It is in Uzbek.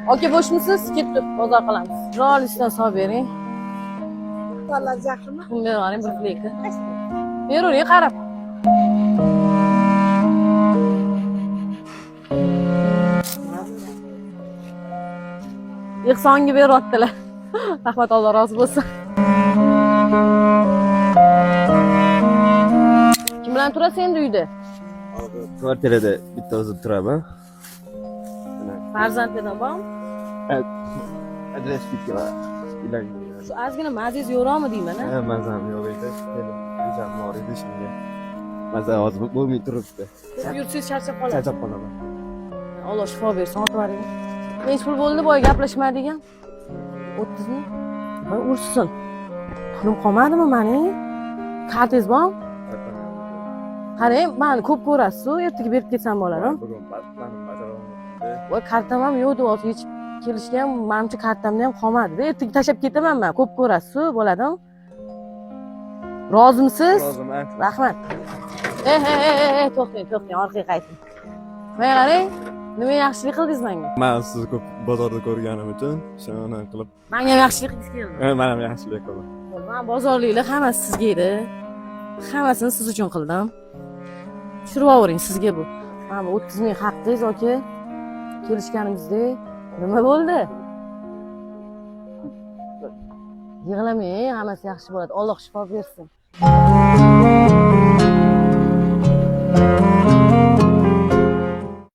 Aka, bo'shmisiz? Ketdi, bozor qilamiz. Chiroylisidan solib bering. Vallahi yaxshimi? Tuxum berib yuboring, bir pulga. Beravering, qarab. Ehsonga beryaptilar. Rahmat, Alloh rozi bo'lsin. Kim bilan turasiz endi uyda? Kvartirada bitta o'zim turaman. Farzandlardan bormi? Adres ketgan. Uylangan. Shu ozgina mazangiz yo'qmi deyman, a? Ha, mazam yo'q edi. Rejam bor edi shunga. Maza hozir bo'lmay turibdi. Ko'p yursangiz charchab qolasiz. Charchab qolaman. Alloh shifo bersin, otib yuboring. Nechi pul bo'ldi, boya gaplashmadik ham? 30 ming? Voy ursin. Pulim qolmadimi mening? Kartangiz bormi? Qarang, mani ko'p ko'rasiz-ku, ertaga berib ketsam bo'ladimi? Bugun planim bajarolmadim. Voy, kartam ham yo'q deb hozir yechib kelishga ham manimcha kartamda ham qolmadi. Ertaga tashlab ketaman man, ko'p ko'rasiz-ku, bo'ladimi? Rozimisiz? Roziman. Rahmat. To'xtang, to'xtang, orqaga qayting. Menga qarang, nima yaxshilik qildingiz menga? Men sizni ko'p bozorda ko'rganim uchun shuni qilib, Menga ham yaxshilik qilgingiz keldi. Ha, men ham yaxshilik qildim. Man bozorliklar hammasi sizga edi. Hammasini siz uchun qildim. Tushirib yuboring sizga bu. Mana bu 30 ming haqqingiz aka. Kelishganimizdek nima bo'ldi? Yig'lamang, hammasi yaxshi bo'ladi. Alloh shifo bersin.